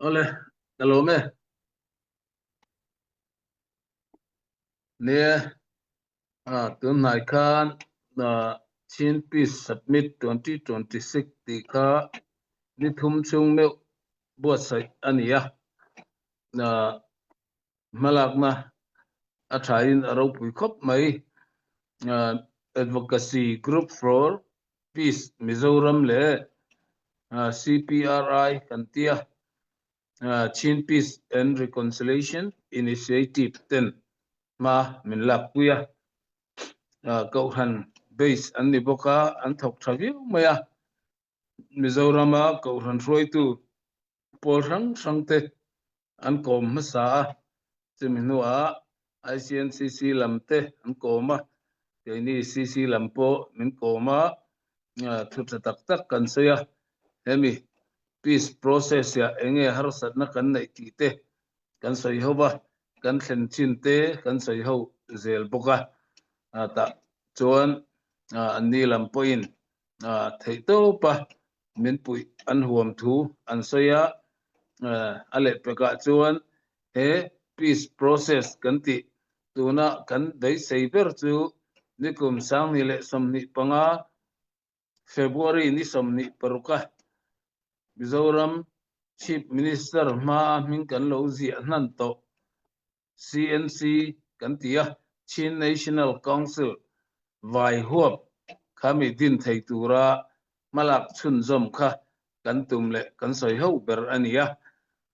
Ole, ka lawm e. Nia, tunhnai khan Chin Peace Summit 2026 tih kha ni thum chung meuh buatsaih a ni a. Hmalakna a thain a ropui khawp mai. Advocacy Group for Peace Mizoram leh CPRI kan tia Chin Peace and Reconciliation Initiative ten hma min lakpui a. Kohhran base an ni bawk a, an thawk tha viau mai a. Mizorama kohhran hruaitu pawl hrang hrang te an kawm hmasa a, chumi hnuah ICNCC lam te an kawm a, keini CC lam pawh min kawm a, thu tha tak tak kan sawi a, hemi peace process ah eng nge harsatna kan neih tih te kan sawi ho va, kan thlen chin te kan sawi ho zel bawk a, tah chuan anni lam pawhin theihtawpa min puih an huam thu an sawi a, a lehpekah chuan he peace process kan tih tuna kan beisei ber chu nikum 2025 February ni 26 a Mizoram Chief Minister hmaa hming kan lo ziah hnan tawh CNC kan ti a, Chin National Council vai huap kha mi din thei tura hmalak chhunzawm kha kan tum leh kan sawi ho ber a ni a.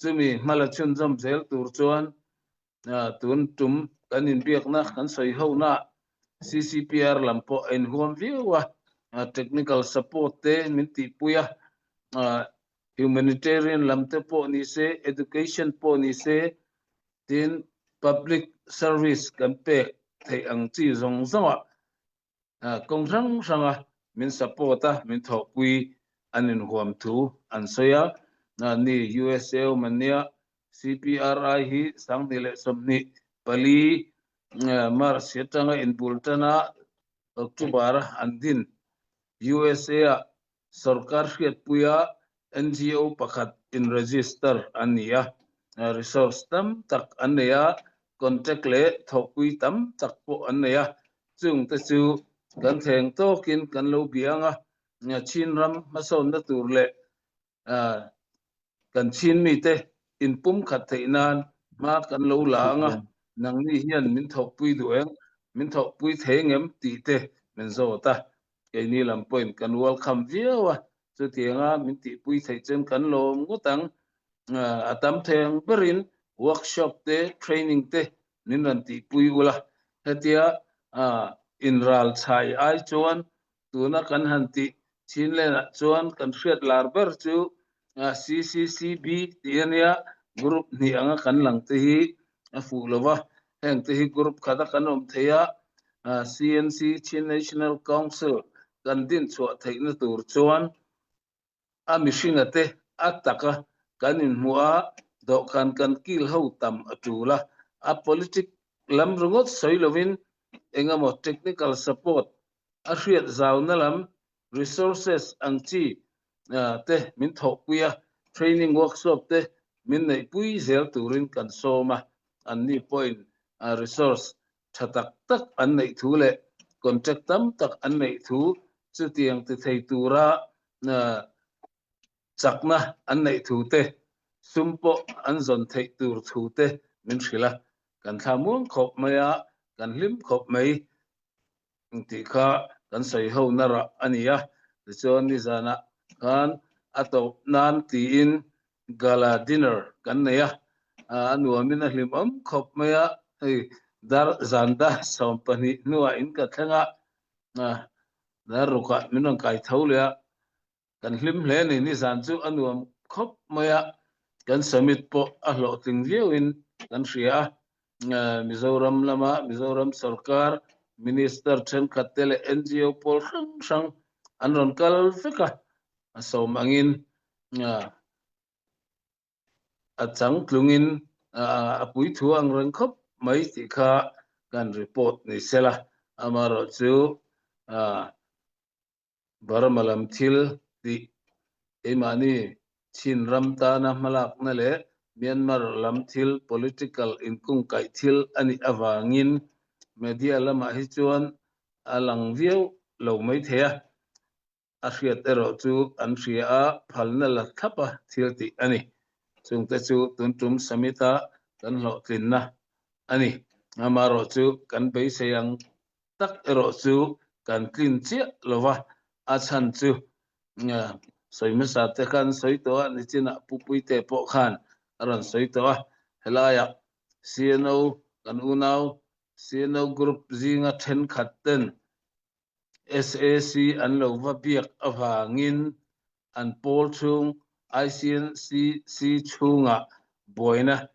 Chumi hmala chhunzawm zel tur chuan tun tum kan inbiakna kan sawi hona CCPR lam pawh a inhuam viau a, technical support te min tihpui a, humanitarian lam te pawh ni se, education pawh ni se, tin public service kan pek theih ang chi zawng zawngah kawng hrang hranga min support a, min thawhpui an inhuam thu an sawi a. Ni USA awm an nia, CPRI hi 2024 March atanga inbul tana October a an din USA-ah Sorkar hriatpuia NGO pakhat in register an ni a, resource tam tak an nei a, contact leh thawhpui tam tak pawh an nei a, chungte chu kan thleng tawkin kan lo bia ang a, Chin ram hmasawnna tur leh Kan Chin mite inpumkhat theih nan hma kan lo la ang a, nangni hian min thawhpui duh eng, min thawhpui thei ngem tih te min zawt a. Keini lam pawhin kan welcome viau a, chutianga min tihpui theih chuan kan lawm ngawt ang. A tam thei ang berin workshop te, training te min rawn tihpui ula, hetia inral chhai ai chuan Tuna kan han tih Chinland-ah chuan kan hriat lar ber chu CCCB tih a nia, group hnih anga kan lang te hi a fuh lo va, heng te hi group khata kan awm thei a, CNC, Chin National Council, kan din chhuah theihna tur chuan a mihringa te a taka kan inhmuh a, dawhkan kan kil ho tam a tul a, a politic lam ringawt sawi lovin engemaw technical support a hriat zauna lam resources ang chi te min thawhpui a, training workshop te min neihpui zel turin kan sawm a, anni pawhin resource tha tak tak an neih thu leh contract tam tak an neih thu chutiang ti thei tura chakna an neih thu te, sum pawh an zawn theih tur thu te min hrilh a, kan thla muang khawp mai a, kan hlim khawp mai tih kha kan sawi ho na rah a ni a. Tichuan nizanah khan a tawp nan tiin gala dinner kan nei a, a nuamin a hlimawm khawp mai a, hei dar zan dar 12 hnuah in ka thleng a, dar rukah min rawn kai tho leh a, Kan hlim hle ni, nizan chu a nuam khawp mai a, kan summit pawh a hlawhtling viauin kan hria a. Mizoram lama Mizoram sorkar Minister thenkhat te leh NGO pawl hrang hrang an rawn kal vek a, a sawm angin a changtlungin a puithu ang reng khawp mai tih kha kan report ni sela, amaherawhchu Burma lam thil tih keimahni Chinram tana hmalakna leh Myanmar lam thil political inkungkaih thil a nih avangin media lamah hi chuan a lang viau lo maithei a, a hriat erawh chu an hria a, phalna la thlap a thil tih a ni. Chungte chu tun tum summit-a kan hlawhtlinna a ni. Amaherawh chu kan beisei ang tak erawh chu kan tlin chiah lo va, a chhan chu sawi hmasa te khan sawi tawh a, nichinah Pu Puite pawh khan a rawn sawi tawh a, helaiah CNO kan unau CNO group zinga thenkhat ten SAC an lo va biak avangin an pawl chhung ICNCC chhungah buaina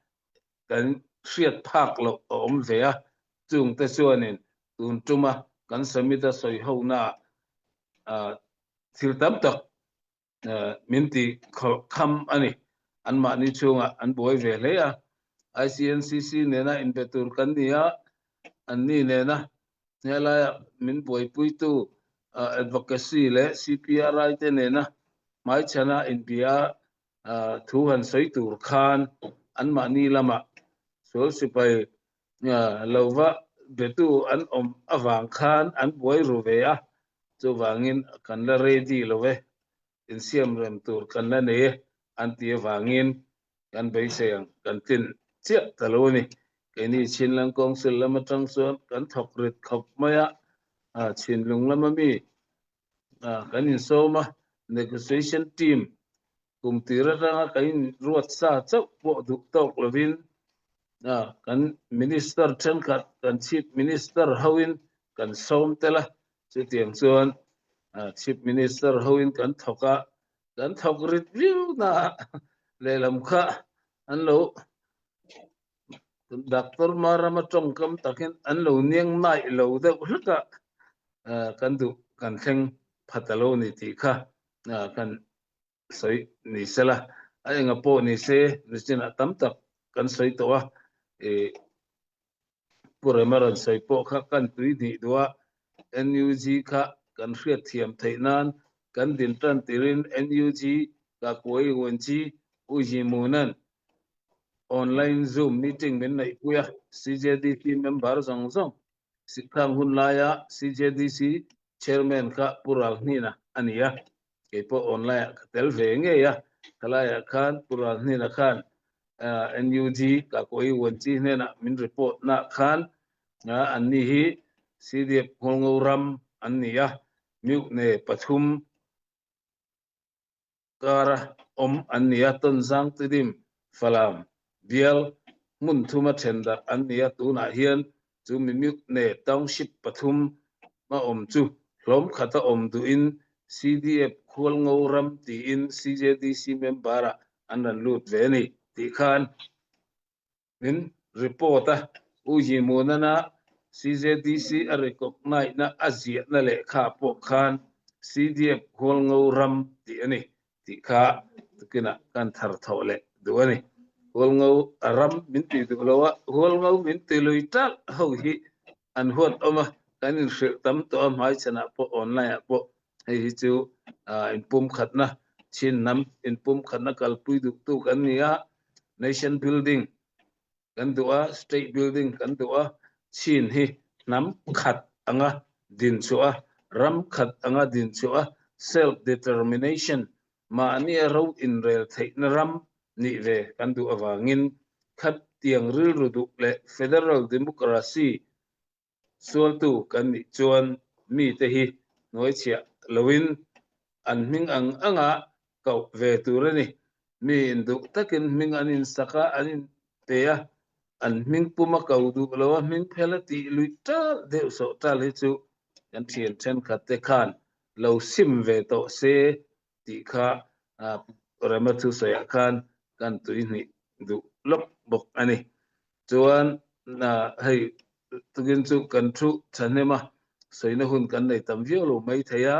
kan hriat phak loh a awm ve a, chungte chuanin tun tuma kan summit a sawi honaah thil tam tak min ti kham a ni. Anmahni chhungah an buai ve hle a, ICNCC nena inbe tur kan ni a, anni nena helaia min buaipuitu Advocacy leh CPRI te nena hmaichhana inbia thu han sawi tur khan anmahni lamah sual sipai lova betu an awm avang khan an buai ru ve a, chuvangin kan la ready lo e, insiam rem tur kan la nei e an ti avangin kan beisei ang kan tlin chiah ta lo a ni. Keini Chinland Council lam atang chuan kan thawk rit khawp mai a, Chinlung lama mi kan insawm a, negotiation team kum tir atanga kan inruat sa chauh pawh duh tawk lovin kan minister thenkhat, kan chief minister hoin kan sawm tel a, chutiang chuan chief minister hoin kan thawk a, kan thawk rit viau na lehlam kha an lo Doctor Marama tawngkam takin an lo niang naih lo deuh hlek a, kan duh kan thleng pha ta lo ni tih kha kan sawi ni sela. A enga pawh ni se nichinah tam tak kan sawi tawh a, Pu Rema rawn sawi pawh kha kan tui hnih duh a, NUG kha kan hriatthiam theih nan kan din tan tirin NUG Kakuai Wenchi U Yimunan Online Zoom meeting min neihpui a, CJDC member zawng zawng Sikhang hun laia CJDC Chairman kha Pu Ralhnina a ni a, kei pawh online ah ka tel ve ngei a, khalaiah khan Pu Ralhnina khan NUG Kakuai Wenchi hnenah min report nah khan anni hi CDF Ngawlngo ram an ni a, Mute pathum kara awm an ni a, Tonzang Tidim, Falam bial hmun thuma then darh an ni a, tunah hian chu Mimyukne Township pathum a awm chu hlawm khata awm duhin CDF Khualngo ram tiin CJDC member-ah an rawn lut ve a ni tih khan Min report a, U Yimunana CJDC a recognize-na a ziahna lehkha pawh khan CDF Hualngo ram tih a ni tih kha tukinah kan thar thawh leh duh a ni. Hualngo ram min tih duh lo a, Hualngo min ti lui talh ho hi an huat awm a, kan inhrilh tam tawh a, hmaichhanah pawh online-ah pawh hei hi chu inpumkhatna Chin hnam inpumkhatna kalpui duhtu kan ni a, nation building kan duh a, state building kan duh a, Chin hi hnam khat anga din chhuah a, ram khat anga din chhuah a, self determination mahnia ro inrel theihna ram nih ve kan duh avangin khatiang rilru duh leh federal democracy Sualtu kan nih chuan mite hi hnuaichhiah loin an hming ang anga koh ve tur a ni. Mi induh takin hming an insak a, an inpe a, an hming puma ko duh lo a hming phel a tih luih tal deuh sawh tal hi chu kan thian thenkhat te khan lo sim ve tawh se tih kha Rema thusawiah khan kan tuihnih duh lawk bawk a ni. Chuan hei tukin chu kan thu thahnem a, sawina hun kan nei tam viau lo mai thei a,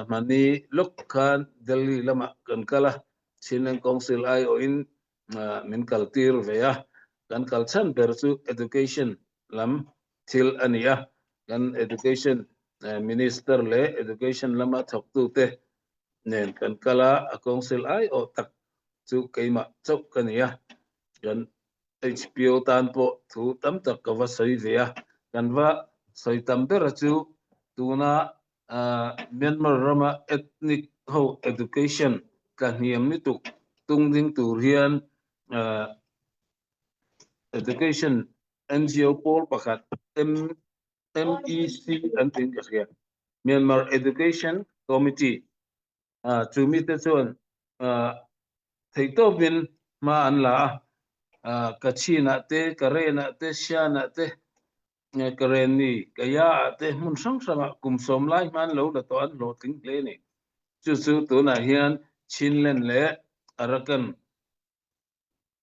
hmani lawk khan Delhi lamah kan kal a, Chinland Council aiawhin min kaltir ve a, kan kal chhan ber chu education lam thil a ni a, kan education minister leh education lama thawktute nen kan kal a, a council aiawh tak. Chu keimah chauh ka ni a. Kan HPO tan pawh thu tam tak ka va sawi ve a. Kan va sawi tam ber a chu tuna Myanmar rama ethnic ho education tla hniam lutuk tung ding tur hian education NGO pawl pakhat MEC an tiin ka hria. Myanmar Education Committee Chu mite chuan theihtawpin hma an la a, Kachin-ah te, Karen-ah te, Shan-ah te, Karenni, Kaya-ah te hmun hrang hrangah kum sawm lai hma an lo la tawh an hlawhtling hle a ni. Chu chu tunah hian Chinland leh Arakan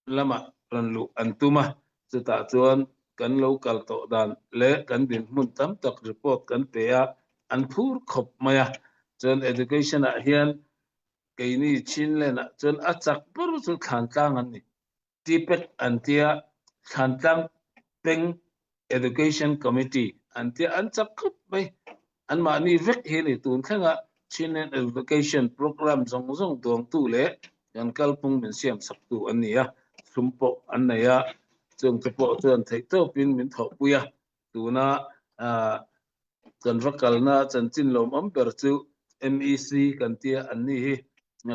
lamah rawn luh an tum a, chutah chuan kan lo kal tawh dan leh kan dinhmun tam tak report kan pe a, an phur khawp mai a. Chuan education ah hian keini Chinland ah chuan a chak ber chu Thlantlang an ni. TPEC an tia, Thlantlang Peng Education Committee an tia, an chak khawp mai. Anmahni vek hi a ni. Tun thlengah Chinland Education Programme zawng zawng duangtu leh kan kalphung min siamsaktu an ni a, sum pawh an nei a, chungte pawh chuan theihtawpin min thawhpui a. Tuna kan va kalna chanchin lawmawm ber chu MEC kan tia an ni hi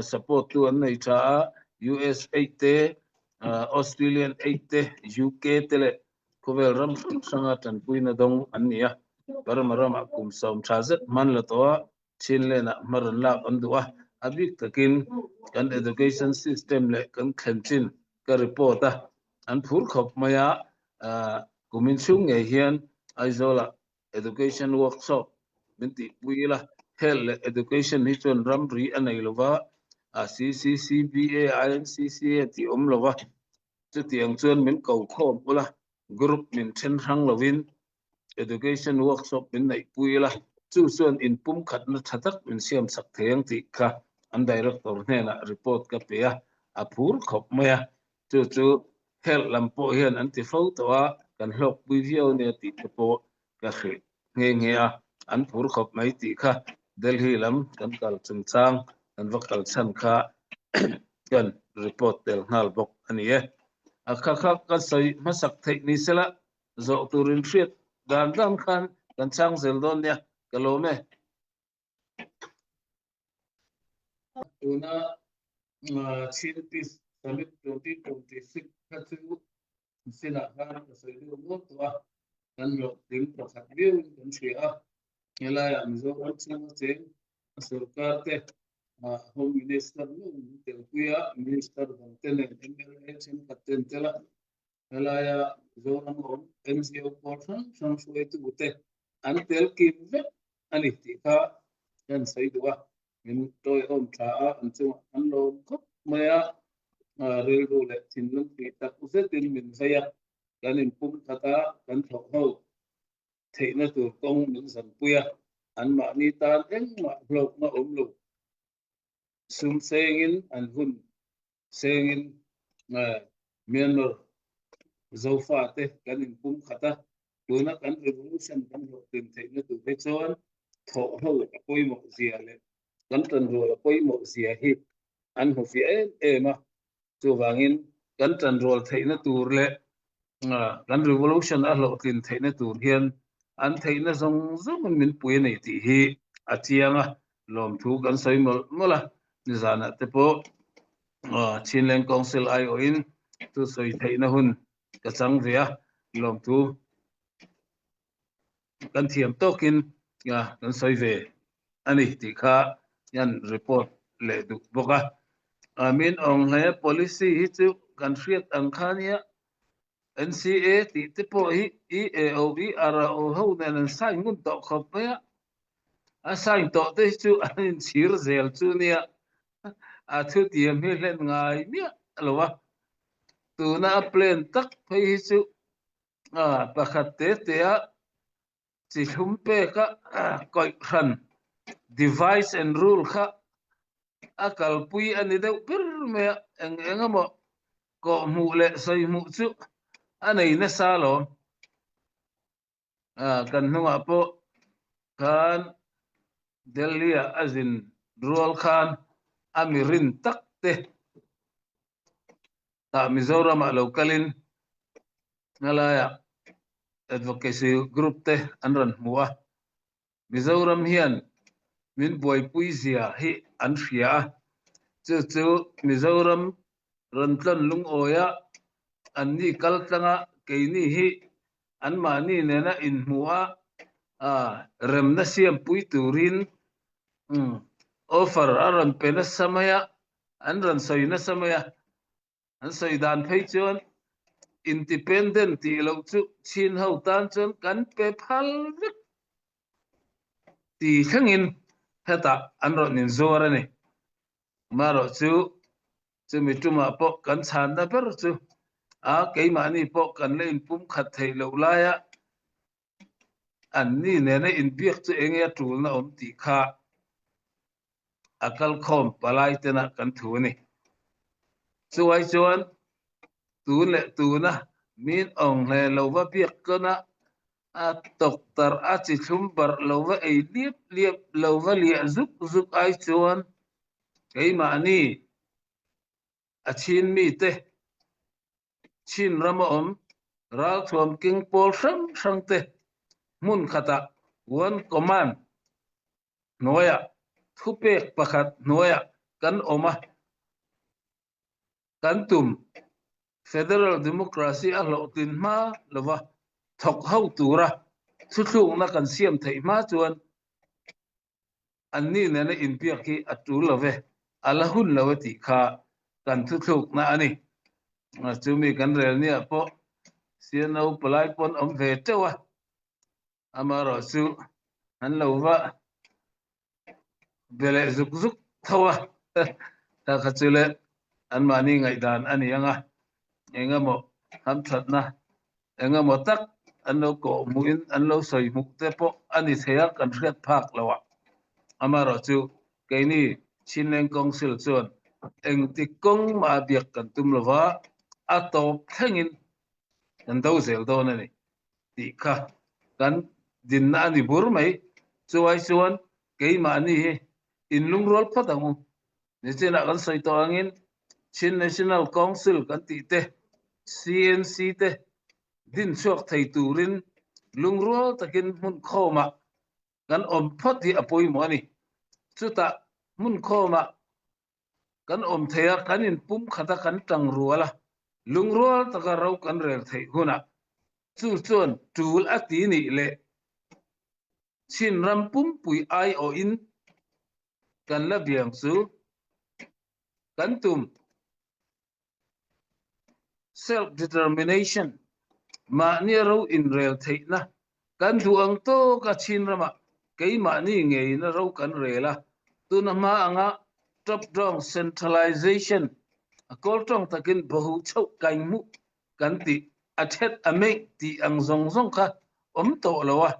support tu an nei tha a, US aid te, Australian aid te, UK te leh Khawvel ram hrang hranga tanpuina dawng an ni a, Burma ramah kum sawm tha zet hman la tawh a, Chinland-ah hma rawn lak an duh a, a bik takin kan education system leh kan thlen chin ka report a, an phur khawp mai a, kumin chhung ngei hian Aizawlah education workshop min tihpui ila, health leh education hi chuan ramri a nei lova, CCCBA, INCCA tih awm lova, Chutiang chuan min ko khawm ula, group min then hrang lovin education workshop min neihpui ila, chu chuan inpumkhatna tha tak min siam chak thei ang tih kha an director hnenah report ka pe a, a phur khawp mai a. Chu chu health lam pawh hian an ti fo tawh a, kan hlawkpui viau ania tih te pawh ka hrilh nghe nghe a, an phur khawp mai tih kha Delhi lam kan kal chungchang kan va kal chhan kha kan report tel nghal bawk a ni e. A kha kha ka sawi hmasak theih ni sela zawh turin hriat dan dan khan kan chhang zel dawn nia, ka lawm e. Tuna Chin Peace Summit 2026 kha chu sinah khan ka sawi deuh nual tawh a, kan hlawhtling pakhat viauin kan hria a. Helaiah Mizoram chhunga cheng a sorkar te Home Minister meuh min telpui a, Minister dangte nen mla thenkhat te an tel a. Helaia Mizoram awm NGO pawl hrang hrang hruaitute an tel kim vek a ni tih kha kan sawi duh a, min tawihawm tha a, an chungah an lawm khawp mai a, rilru leh thinlung tih tak zetin min vei a, kan inpum khat a, kan thawh ho theihna tur kawng min zanpui a, anmahni tan engmah hlawkna awm lo sum sengin an hun sengin Myanmar Zofate kan inpum khat a, tuna kan revolution kan hlawhtlin theihna tur hi chuan thawhho a pawimawh zia leh kan tanrual a pawimawh zia hi an hmu fiah em em a. Chuvangin kan tanrual theihna tur leh kan revolution a hlawhtlin theihna tur hian an theihna zawng zawngin min pui a nei tih hi a chiang a, lawmthu kan sawi mawlh mawlh a. Nizanah te pawh Chinland Council aiawhin thu sawi theihna hun ka chang ve a, lawmthu kan thiam tawkin kan sawi ve a ni tih kha hian report leh duh bawk a. Min awng hle policy hi chu kan hriat ang kha nia NCA tih te pawh hi EAO, ERO ho nen an sign ngun tawh khawp mai a. A sign tawh te hi chu an inchhir zel chu nia a thutiam hi hlen ngai miah lo a. Tuna a plan tak phei hi chu pakhat te te a chi thlum pek a kawih hran device and rule kha a kalpui a ni deuh ber mai a, eng eng emaw kawhhmuh leh sawihmuh chu a nei nasa alawm. Kan hnungah pawh khan Delhi-ah a zin rual khan a mi rin tak te. Tah Mizoram ah lo kalin ngalai ah advocacy group te an ran hmu a. Mizoram hian min buaipui zia hi an hria a. Chu chu Mizoram rawn tlawn lungawi a, anni kal tlanga keini hi anmahni nena inhmu a, remna siampui turin offer a rawn pe nasa mai a, an rawn sawi nasa mai a. An sawi dan phei chuan independent tih loh chu Chin ho tan chuan kan pe phal vek ti thlengin hetah an rawn inzuar a ni. Amaherawh chu chumi tumah pawh kan chhanna ber chu a keimahni pawh kan la inpumkhat theih loh laia anni nena inbiak chu enge a tulna awm tih kha a kalkhawm palai tena kan thu a ni. Chuai chuan tun leh tuna min awng hle lova biak tlawn a, a tawktarh a chi thlum barh lova ei liap liap lova liah zuk zuk ai chuan keimahni a chin mite Chin rama awm ralthuam keng pawl hrang hrang te hmun khatah one command hnuaiah thupek pakhat hnuaiah kan awm a, kan tum Federal Democracy a hlawhtlin hma lova thawk ho tura thuthlukna kan siam theih hma chuan anni nena inbiak hi a tul lo ve, a la hun lo e tih kha kan thuthlukna a ni. Chumi kan rel nia pawh CNO palai pawn awm ve teuh a, amaherawh chu an lo va be leh zuk zuk tho a, kha kha chu le anmahni ngaihdan a ni ang a, engemaw hamthatna engemaw tak an lo kawh hmuhin an lo sawi hmuh te pawh a ni thei a, kan hriat phak lo a. Amaherawh chu keini Chinleng Council chuan engtik kawng mah biak kan tum lo va, a tawp thlengin kan do zel dawn a ni tih kha kan dinna a ni bur mai. Chuai chuan keimahni hi inlungrual phawt ang u. Nichinah kan sawi tawh angin Chin National Council kan tih te, CNC te din chhuak thei turin lungrual takin hmun khawmah kan awm phawt hi a pawimawh a ni. Chutah hmun khawmah kan awm thei a, kan inpum khat a, kan tang rual a, lungrual taka ro kan rel theih hunah chu chuan tul a ti nih leh Chin ram pumpui aiawhin kan la biang chu kan tum. Self-determination, mahni ro inrel theihna kan duh ang tawk a Chin ramah keimahni ngeina ro kan rel a, tuna hma anga top-down centralization a kawl tawng takin bahu chhoh kai hmuh kan tih a thet a meih tih ang zawng zawng kha awm tawh lo a,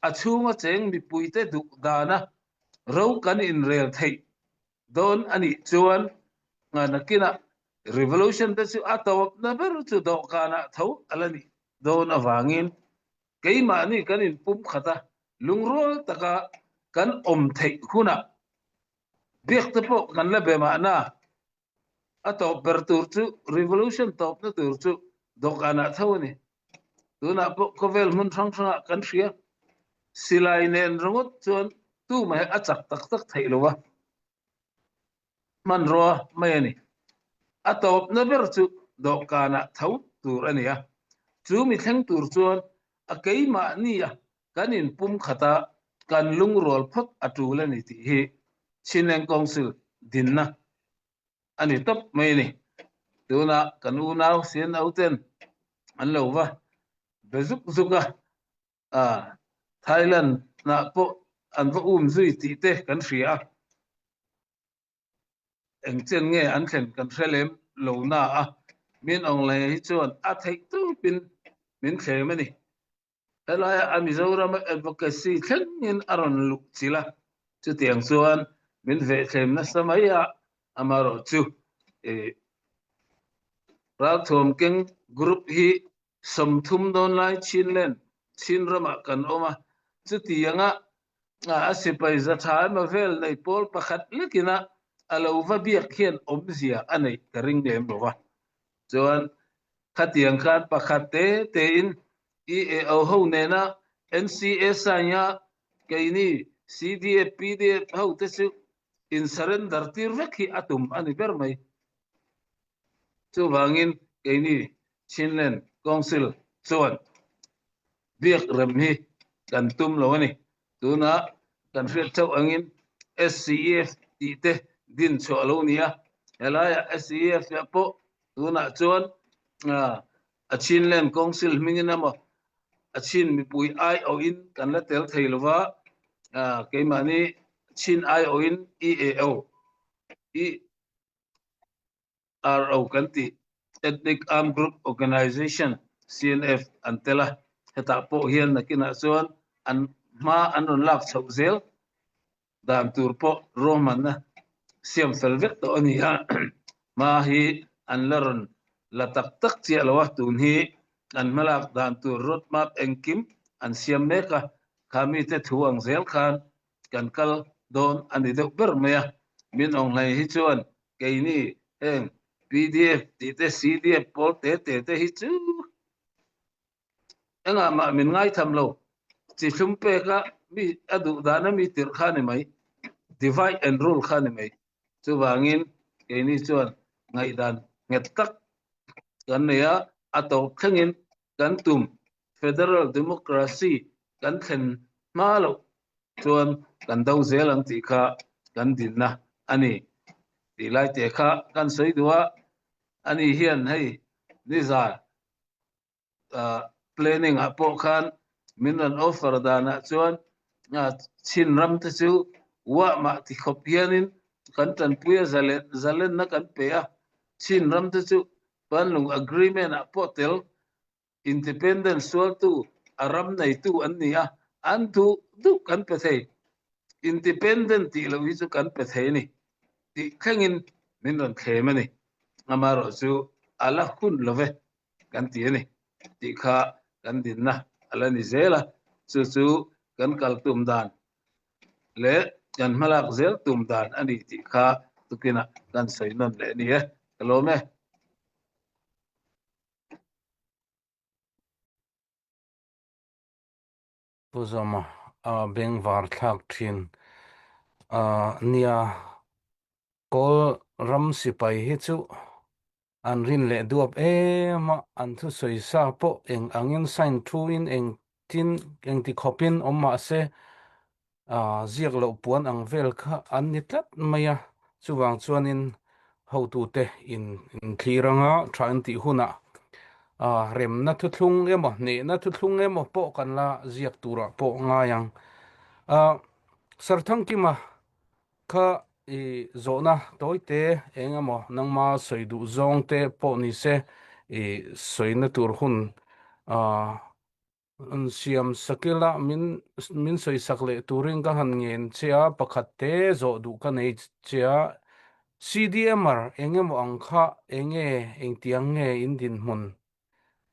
a chhunga cheng mipuite duh dana ro kan inrel theih dawn a nih chuan nakinah revolution te chu a tawpna ber chu dawhkanah tho a la nih dawn avangin keimahni kan inpum khat a, lungrual taka kan awm theih hunah biak te pawh kan la be mahna a tawp ber tur chu revolution tawpna tur chu dawhkanah tho a ni. Tunah pawh khawvel hmun hrang hrangah kan hria silai nen ringawt chuan tumah hi a chak tak tak theih lo a, hmanrua mai a ni. A tawpna ber chu dawhkanah tho tur a ni a, chu mi thleng tur chuan a keimahnia kan inpum khata kan lungrual phawt a tul a ni tih hi Chinleng Council dinna a ni tawp mai a ni. Tunah kan unau CNO ten an lo va be zuk zuk a, Thailand ah pawh an va um zui tih te kan hria a. Eng chen nge an thlen kan hre lem lo na a, min awng leh hi chuan a theih tupin min thlem a ni. Helaia a Mizoram advocacy thlengin a rawn luh chilh a, chutiang chuan min vehthlem nasa mai a, amaherawh chu ralthuam keng group hi 30 dawn lai Chinland, Chin ramah kan awm a, chutianga a sipai za tha emaw vel nei pawl pakhat lekina a lo va biak hian awmzia a neih ka ring lem lo va. Chuan khatiang khan pakhat te tein EAO ho nena NCA sign a keini CDF PDF ho te chu in surrender tir vek hi a tum a ni ber mai. Chuvangin keini Chinland Council chuan biak rem hi kan tum lo a ni. Tunah kan hriat theuh angin SCEF tih te din chhuah a lo ni a, helaiah SCEF ah pawh tunah chuan a Chinland Council hmingin emaw a Chin mipui aiawhin kan la tel thei lo va, keimahni Chin aiawhin EAO, RO kan tih Ethnic Armed Group Organization, CNF, an tel a, hetah pawh hian nakinah chuan an hma an rawn lak chhoh zel dan tur pawh ruahmanna siam fel vek tawh a ni a, hma hi an la rawn la tak tak chiah lo a, tun hi an hmalak dan tur road map engkim an siam mek a, kha mite thu ang zel khan kan kal dawn a ni deuh ber mai a, min awng hlei hi chuan keini heng PDF tih te CDF pawl te te te hi chu engah mah min ngaitham lo, chi thlum peka mi a duh dana mi tirh kha ni mai, divide and rule kha ni mai. Chuvangin keini chuan ngaihdan nghet tak kan nei a, a tawp thlengin kan tum Federal Democracy kan thlen hma loh chuan kan do zel ang tih kha kan dinna a ni tih lai te kha kan sawi duh a, ani hian hei nizan planning ah pawh khan min rawn offer danah chuan Chin ram te chu uah mah ti khawp hianin kan tanpui a zalenna kan pe a, Chin ram te chu Panlung Agreement ah pawh tel Independent sualtu a ram neitu an ni a, an duh duh kan pe thei. Independent tih loh hi chu kan pe thei a ni tih thlengin min rawn thlem a ni. Amaherawh chu a la hun lo ve kan ti a ni tih kha kan dinna a la ni zel a, chu chu kan kal tum dan leh kan hmalak zel tum dan a ni tih kha tukinah kan sawi nawn leh a ni e. Ka lawm e. Pu Zawma a bengvar thlak thin a nia, Kawl ram sipai hi chu an rin leh duap em a, an thusawi sa pawh eng angin sign thu in engtin engti khawpin awm mah se Ziak loh puan ang vel kha an ni tlat mai a, chuvang chuanin hotute in inthlir anga tha an tih hunah remna thuthlung emaw hnehna thuthlung emaw pawh kan la ziak turah pawh ngai ang. Sarthangkima kha i zawhna tawite eng emaw nangma sawi duh zawngte pawh ni se i sawina tur hun An siam sakila min min sawisak leh turin ka han ngen che a, pakhat te zawh duh ka nei che a, CDMR eng emaw ang kha enge engtiang nge in dinhmun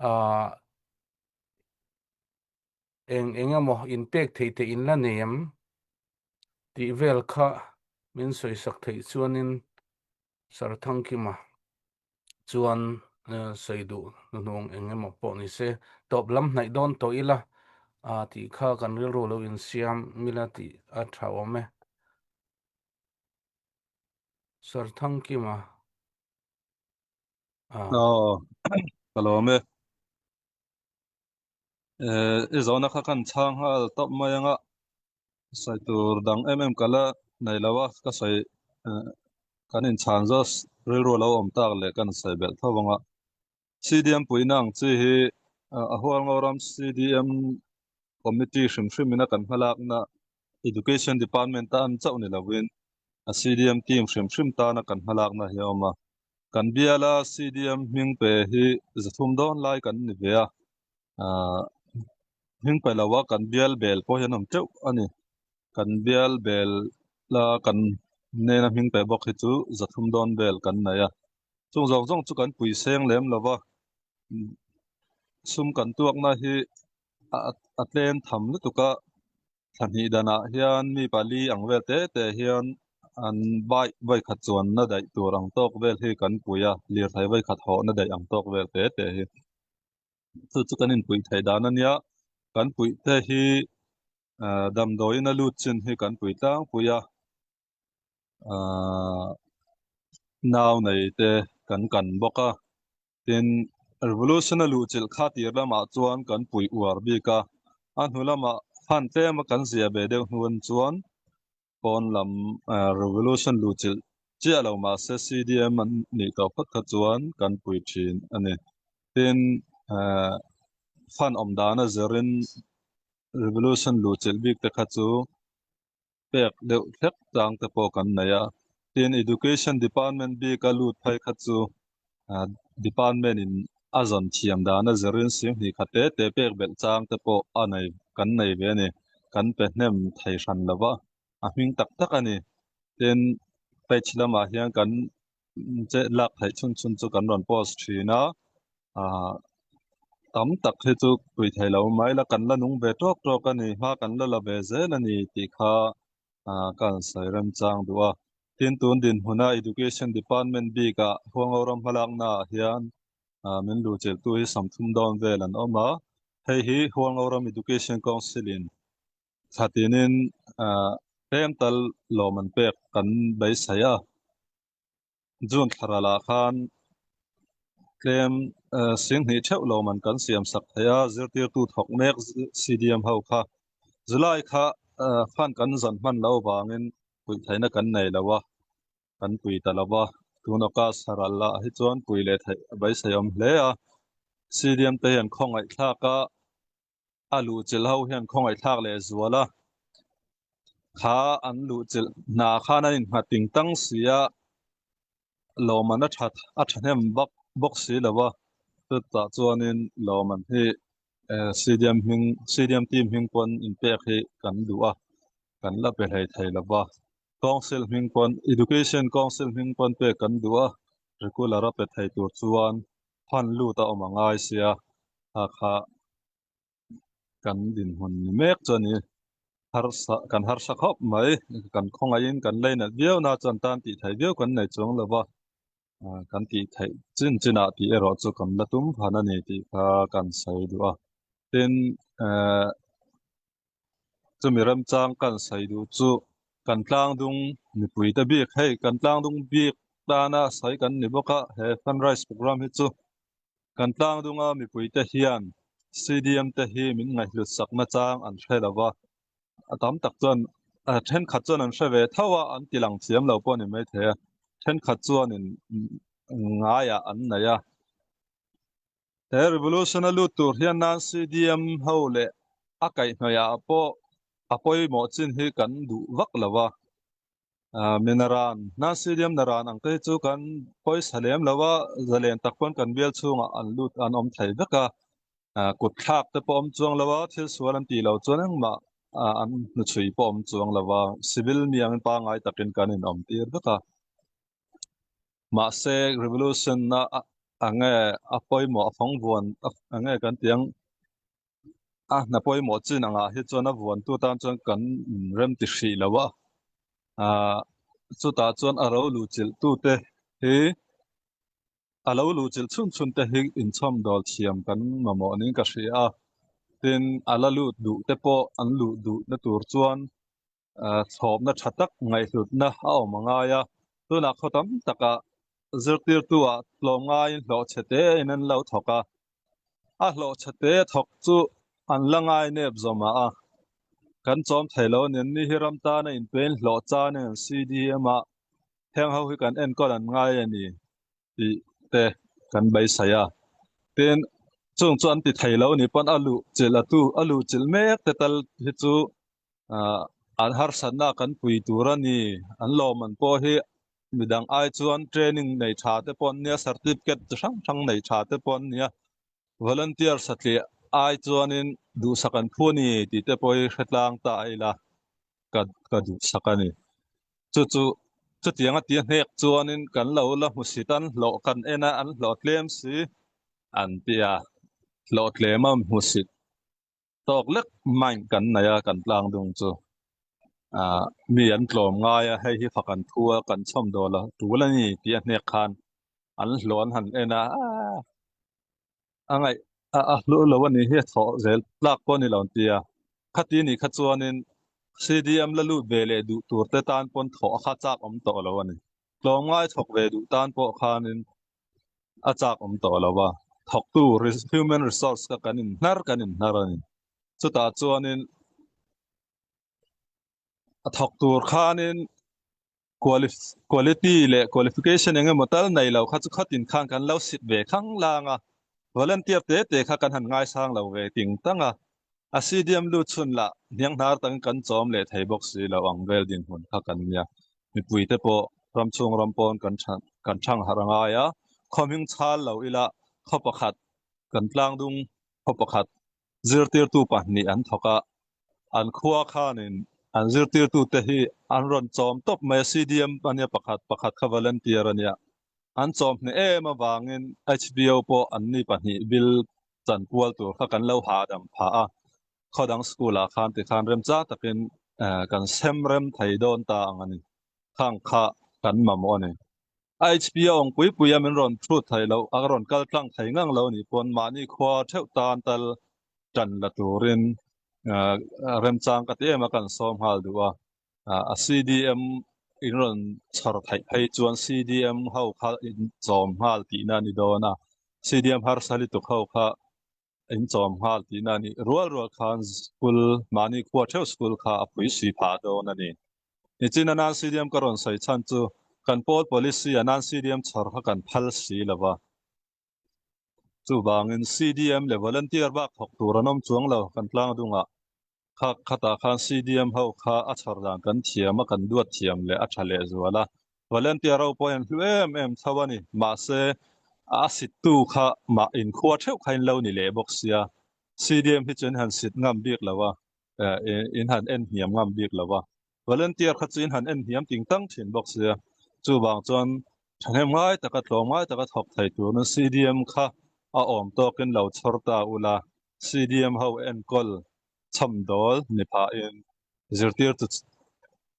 ah eng eng emaw in pek theih te in la nei em tih vel kha min sawisak theih chuanin Sarthangkima chuan sawi duh hnuhnung eng emaw pawh ni se, tawp lam hnaih dawn tawh ila tih kha kan rilru lo insiam mila tih a tha awm e. Sarthangkima. Aw, ka lawm e. I zawhna kha kan chhang nghal tawp mai anga sawi tur dang em em ka la nei lo a, ka sawi kan inchhan zawk rilru a lo awm tak leh kan sawi belh tho ang a. CDM puihna ang chi hi a Hualngoram CDM Committee hrim hrim ina kan hmalakna Education Department tan chauh ni lovin a CDM team hrim hrim tana kan hmalakna hi a awm a. Kan biala CDM hming pe hi zathum dawn lai kan ni ve a, hming pe lo a kan bial bel pawh hi an awm teuh a ni. Kan bial bel la kan nena hming pe bawk hi chu zathum dawn vel kan nei a. Chung zawng zawng chu kan pui seng lem lo va, sum kan tuakna hi a tlem tham lutuk a. Thla hnih danah hian mi pali ang vel te te hian An bike voi khat chuanna daih tur ang tawk vel hi kan pui a, lirthei voi khat hawhna daih ang tawk vel te te hi. Chu chu kan inpuih theih dan a nia, kan puih te hi damdawiin a lut chin hi kan pui tlangpui a, nau nei te kan kan bawk a. Tin, revolution a luhchilh kha tir lamah chuan kan puih uar bik a, a hnu lamah fan tlem a kan zia ve deuh hnuan chuan pawn lam revolution luhchilh chiah lo mahse CDM an nih tawh phawt kha chuan kan pui thin a ni. Tin, fan awm dan a zirin revolution luhchilh bik te kha chu pek deuh hlek tlang te pawh kan nei a. Tin, Education Department bika lut phei kha chu Department in a zawn thiam dan a zirin singhnih kha te te pek belh chang te pawh a nei kan nei ve a ni. Kan pe hnem thei hran lo va, a hming tak tak a ni. Tin, page lamah hian kan che lak theih chhun chhun chu kan rawn post thin a, ah tam tak hi chu pui thei lo mai la kan la nung ve tawk tawk a ni hma kan la la ve zel a ni tih kha ah ka han sawi remchang duh a. Tin tun dinhmuna Education Department bikah Huango ram hmalakna ah hian ah min luhchilhtu hi 30 dawn vel an awm a, hei hi Huango ram Education Council in thla tinin ah tlem tal lawm an pek kan beisei a. June thla lah khan tlem singhnih theuh lo man kan siam sak thei a, zirtirtu thawk mek CDM ho kha July kha fund kan zawn hman loh avangin puih theihna kan nei lo a, kan pui ta lo va, tun August thla ral lah hi chuan pui leh theih a beiseiawm hle a, CDM te hian khawngaihthlak a. a luhchilh ho hian khawngaihthlak leh zual a, kha an luhchilh hna khan an innghat ting tang si a, lawmman a that a thahnem vak bawk si lo a, chutah chuanin lawmman hi CDM hming CDM team hming pawn inpek hi kan duh a, kan la pe hlei thei lo va, council hming pawn education council hming pawn pek kan duh a, regular a pe thei tur chuan fund lut a awm a ngai sia kha kha kan dinhmun ni mek chu a ni. Harsa kan harsa khawp mai kan khawngaihin kan lei nat viau na chuan tan tih theih viau kan nei chuang lo va, kan tih theih chin chinah tih erawh chu kan la tum phan a ni tih kha kan sawi duh a. Tin eh chumi remchang kan sawi duh chu kan tlangdung mipui te bik hei kan tlangdung bik tana sawi kan ni bawk a he fundraise program hi chu kan tlangdunga mipui te hian CDM te hi min ngaihhlut sakna chang an hre lo va a tam tak chuan a thenkhat chuan an hre ve tho a an ti lang thiam lo pawh a ni maithei a thenkhat chuanin ngaiah an nei a. He revolution a lut tur hian nan CDM ho leh a kaihhnawih ah pawh a pawimawh chin hi kan duh vak lo a. Mi naran, nan CDM naran ang te hi chu kan pawisa lem lo a, zalen tak pawn kan bial chhungah an lut an awm thei vek a. Kut thlak te pawh awm chuang lo a, thil sual an tih loh chuan engmah an hnuchhui pawh awm chuang lo a, civil mi angin pangngai takin kan inawm tir vek a. Mahse revolution na enge a pawimawh a fawng vuan enge kan tih ang a hna pawimawh chin angah hi chuan a vuan tu tan chuan kan rem ti hrih lo a ah chutah chuan a ro luhchilh tu te hi a lo luhchilh chhun chhun te hi inchhawm dawl thiam kan mamawh niin ka hria a tin a la lut duh te pawh an luh duh na tur chuan thlawpna tha tak ngaihhlutna a awm a ngai a, tunah khaw tam takah zirtirtu ah tlawm ngaiin hlawh chhe te in an lo thawk a, a hlawh chhe te thawk chu an la ngai nep zawm ah a, kan chawm thei lo a ni, anni hi ram tana inpein hlawh chan in an CDM a, heng ho hi kan enkawl an ngai a ni tih te kan beisei a, tin chung chu an ti thei lo a ni pawn a luhchilh a tu a luhchilh mek te tal hi chu ah an harsatna kan pui tur a ni an lawmman pawh hi midang ai chuan training nei tha te pawh an nia certificate chi hrang hrang nei tha te pawh an nia volunteer satliah ai chuanin duhsak an phu a ni tih te pawh hi hre tlang ta a ila ka ka duhsak a ni chu chu chutiang a tia hnek chuanin kan lo la hmu sit an hlawh kan en a an hlawh tlem si an tia hlawh tlem a hmu sit. Tawk lek mind kan nei a kan tlang dung chu. Mi an tlawm ngai a, hei hi fak an thu a, kan chhawm dawl a tul a ni tih a hnek khan an hlawh an han en a, a ngaih a hlu lo a nih hi a thawh zel tlak pawh a ni lo an ti a. Khati nih kha chuanin CDM la lut ve leh duh tur te tan pawn thawh a kha chak awm tawh lo a ni. Tlawmngai thawk ve duh tan pawh khanin a chak awm tawh lo a, thawktu human resource kha kan inhnar kan inhnar a ni. Chutah chuanin a thawk tur khanin quality leh qualification eng emaw tal nei lo kha chu khatin khan kan lo sit ve khang lang a, volunteer te te kha kan han ngaisang lo ve ting tang a, a CDM lut chhun lah hnianghnar takin kan chawm leh thei bawk si lo ang vel dinhmun kha kan nia. Mipui te pawh ram chhung ram pawn kan kan thang harh a ngai a, khaw hming chhal lo ila khaw pakhat kan tlangdung khaw pakhat zirtirtu pahnih an thawk a, an khua khanin an zirtirtute hi an rawn chawm tawp mai a, CDM a nia pakhat, pakhat kha volunteer a nia. An chawm hneh em avangin HBO pawh anni pahnih bill chan kual tur kha kan lo hahdam phah a, khaw dang school ah khan tikhan remchang takin kan sem rem thei dawn ta ang a ni. Khang kha kan mamawh a ni. HBO ang pui pui a min rawn thut thei loh, a rawn kal tlang thei ngang lo nih pawn mahni khua theuh tan tal tan la turin remchang ka ti em a kan sawm nghal duh a. A CDM in rawn chhawr theih phei chuan CDM ho kha in chawm nghal tihna a ni dawn a, CDM harsa lutuk ho kha in chawm nghal tihna a ni. Rual rual khan school mahni khua theuh school kha a pui si phah dawn a ni. Nichin a nan CDM ka rawn sawi chhan chu kan pawl policy a nan CDM chhawr kha kan phal si lo va. Chuvangin CDM leh volunteer bak thawk tur an awm chuang lo kan tlang dungah. Kha khatah khan CDM ho kha a chhawr dan kan thiam a, kan duat thiam leh a tha leh zual a. Volunteer ho pawh hian hlu em em tho a ni. Mahse a sittu kha mah inkhua theuh kha in lo ni leh bawk sia. CDM hi chu in han sit ngam bik lo a. in han en hniam ngam bik lo va, volunteer kha chu in han en hniam ting tang thin bawk sia, chuvang chuan thahnem ngai taka tlawm ngai taka thawk thei turin CDM kha a awm tawkin lo chhawr ta ula, CDM ho enkawl chhamdawl ni phahin zirtirtu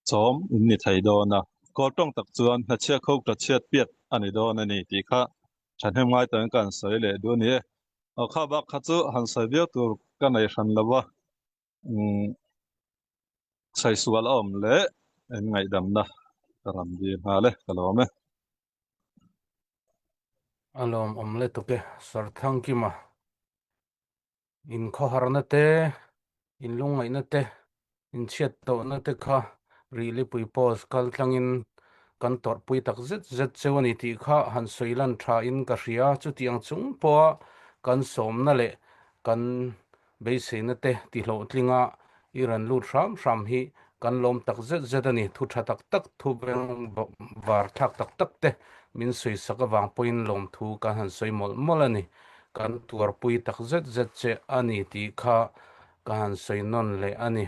chawm in ni thei dawn a, kawl tawng tak chuan hnachhiat kho ta chhiat piat a ni dawn a ni tih kha thahnem ngai takin ka han sawi leh duh a ni e. Aw kha bak kha chu han sawi viau tur ka nei hran lo va, umm sawi sual a awm leh in ngaihdamna ka ram dil nghal e, ka lawm e. A lawm awm le tuk e, Sarthangkima. Inkhawharna te, inlungngaihna te, inchhiat tawhna te kha Rihlipui Post kal tlangin kan tawrhpui tak zet zet cheu a ni tih kha han sawi lan thain ka hria. Chutiang chung pawha kan sawmna leh kan beiseina te tihlawhtlinga i rawn lut hram hram hi kan lawm tak zet zet a ni. Thu tha tak tak, thu beng var thlak tak tak te min sawi sak avang pawhin lawmthu kan han sawi mawlh mawlh a ni. Kan tuarpui tak zet zet che a ni tih kha ka han sawi nawn leh a ni.